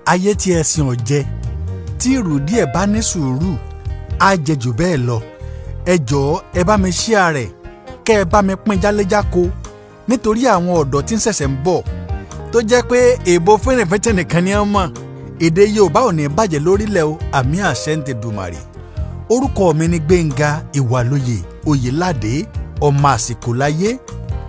Ayé tí ẹṣin ọ̀jẹ̀ tí ìrù díẹ̀ bá ní sùúrù á jẹ jù bẹ́ẹ̀ lọ. Ẹ jọ̀ọ́, ẹ bá mi share rẹ̀, kẹ́ ẹ bá mi pín jáléjáko, nítorí àwọn ọ̀dọ́ tí ń ṣẹ̀ṣẹ̀ ń bọ̀ tó jẹ́ pé èèbó fẹ́rẹ̀fẹ́tẹ̀ nìkan ni wọ́n mọ̀. Èdè Yorùbá ò ní bàjẹ́ lórílẹ̀ o. Àmín, àṣẹ ń tẹ dùmàrè. Orúkọ mi ni Gbénga Ìwàlóye Oyèládé, ọmọ àsìkò láyé.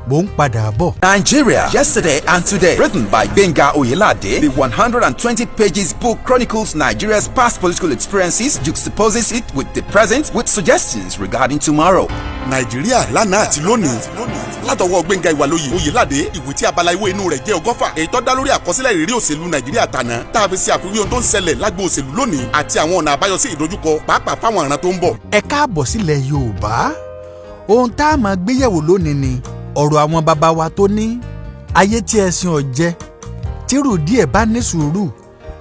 Mò ń padà bọ̀. Nigeria, Yesterday and Today. Written by Gbenga Oyelade, the 120 pages book chronicles Nigeria's past political experiences, juxtaposes it with the present, with suggestions regarding tomorrow. Nàìjíríà lánàá àti lónìí, látọwọ́ Gbẹ̀ngà Ìwàlóyè Oyèládé. Ìwé tí abala ìwé inú rẹ̀ jẹ́ 120, èyí tó dá lórí àkọsílẹ̀ ìrírí òṣèlú Nàìjíríà tàná, tá a fi ṣe àfiwé ohun tó ń ṣẹlẹ̀ lágbo òṣèlú lónìí àti àwọn ọ̀nà àbáyọ sí ìdojúkọ, pàápàá fáwọn ìran tó ń bọ̀. Ẹ káàbọ̀ sílẹ̀ Yorùbá. Ohun tá a máa gbéyẹ̀wò lónìí ni ọ̀rọ̀ àwọn bàbá wa tó ní ayé tí ẹṣin ọ̀jẹ̀ tírù díẹ̀ bá ní sùúrù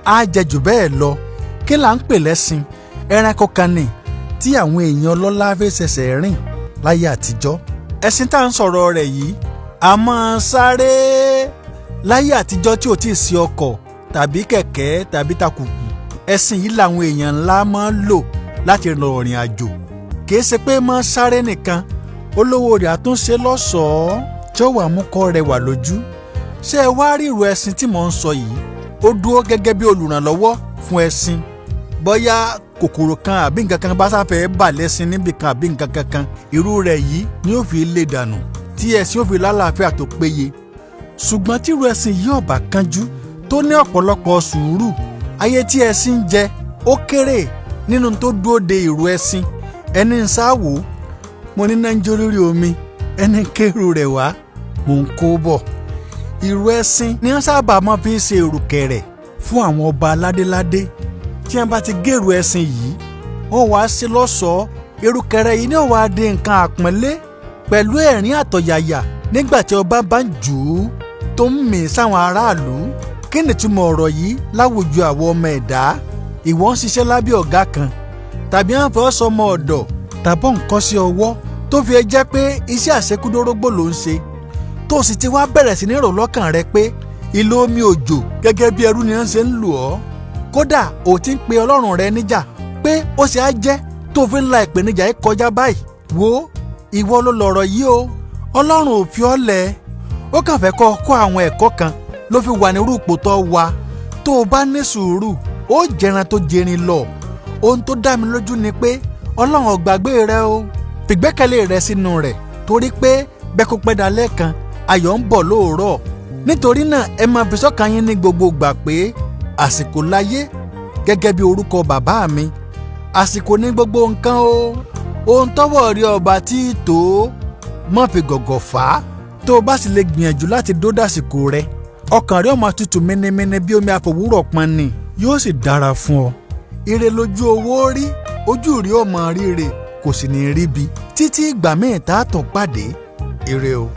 á jẹ jù bẹ́ẹ̀ lọ. Kí là ń pè lẹ́ṣin? Ẹranko kan ni tí àwọn èèyàn ọlọ́lá fi ṣẹ̀ṣẹ̀ rìn láyé àtijọ́. Ẹṣin tá à ń sọ̀rọ̀ rẹ̀ yìí a máa sáré láyé àtijọ́ tí ò tí ì sí ọkọ̀ tàbí kẹ̀kẹ́ tàbí takùkù. Ẹṣin yìí làwọn èèyàn ńlá máa ń lò láti rìnrìn àjò. Kì í ṣe pé máa sáré nìkan, olówó rẹ̀ àtúnṣe lọ́ṣọ̀ọ́ tí ó wà mú kọ́ rẹwà lójú. Ṣé ẹ wá rí ìrù ẹṣin tí mò ń sọ yìí? Ó dúró gẹ́gẹ́ bí olùrànlọ́wọ́ fún ẹṣin. Bóyá kòkòrò kan àbí nǹkan kan bá sáfẹ́ bà lẹ́ṣin níbì kan àbí nǹkan kankan, irú rẹ̀ yìí ni ó fi lè dànù tí ẹṣin ó fi lálàáfíà tó péye. Ṣùgbọ́n tí irú ẹṣin yìí ò bá kánjú, tó ní ọ̀pọ̀lọpọ̀ sùúrù, ayé tí ẹṣin ń jẹ ó kéré nínú tó dúró de ìrù ẹṣin. Ẹni ń sáwò mo ní náà ń jó lórí omi, ẹni kérù rẹ̀ wá, mò ń kó bọ̀. Ìrù ẹṣin ni wọ́n sábà máa fi ń ṣe ìrùkẹ̀rẹ̀ fún àwọn ọba aládéládé. Tí wọ́n bá ti gèrú ẹṣin yìí, wọ́n wá ṣe lọ́ṣọ̀ọ́. Ìrùkẹ̀rẹ̀ yìí ni ó wá di nǹkan àpọ́nlé pẹ̀lú ẹ̀rín àtọ̀yàyà nígbà tí ọba bá ń jù ú tó ń mì sáwọn aráàlú. Kí ni ìtumọ̀ ọ̀rọ̀ yìí láwùjọ àwọn ọmọ ẹ̀dá? Ìwọ ń ṣiṣẹ́ lábẹ́ ọ̀gá kan, tàbí wọ́n fẹ́ sọmọ ọ̀dọ̀, tàbọ̀ nǹkan sí ọwọ́ tó fi jẹ́ pé iṣẹ́ àṣekúdórógbò ló ń ṣe, tó sì ti wá bẹ̀rẹ̀ sí ní rò lọ́kàn rẹ pé ìlò omi òjò gẹ́gẹ́ bí ẹrú ni wọ́n ṣe ń lò ọ́. Kódà ò ti ń pe Ọlọ́run rẹ níjà pé ó ṣe á jẹ́ tó fi ń la ìpèníjà yìí kọjá báyìí. Wo, ìwọ ló lọ̀rọ̀ yìí o. Ọlọ́run ò fi ọ́ lẹ̀. Ó kàn fẹ́ kọ́ kọ́ àwọn ẹ̀kọ́ kan ló fi wà nírú ipò tó wà. Tó o bá ní sùúrù, ó jẹran tó jẹrin lọ. Ohun tó dá mi lójú ni pé Ọlọ́run ò gbàgbé rẹ o. Fìgbẹ́kẹ̀lé rẹ sínú rẹ̀, torí pé bẹ́kú pẹ́ dalẹ́ kan, ayọ̀ ń bọ̀ lóòrọ̀. Nítorí náà, ẹ máa fi sọ́kàn yín ní gbogbo ìgbà pé àsìkò láyé, gẹ́gẹ́ bí orúkọ bàbá mi. Àsìkò ní gbogbo nǹkan o. Ohun tọ́wọ́ rí ọba tí tó má fi gọ̀gọ̀ fà á. Tó o bá sì lè gbìyànjú láti dó dàsìkò rẹ, ọkàn rẹ ó máa tutù mínímíní bí omi àfòwúrọ̀ pọn ni, yóò sì dára fún ọ. Ire lójú owó rí, ojú rí ó mọ ríre, kò sì ní ríbi. Títí ìgbà míì tá a tún pàdé, ire o.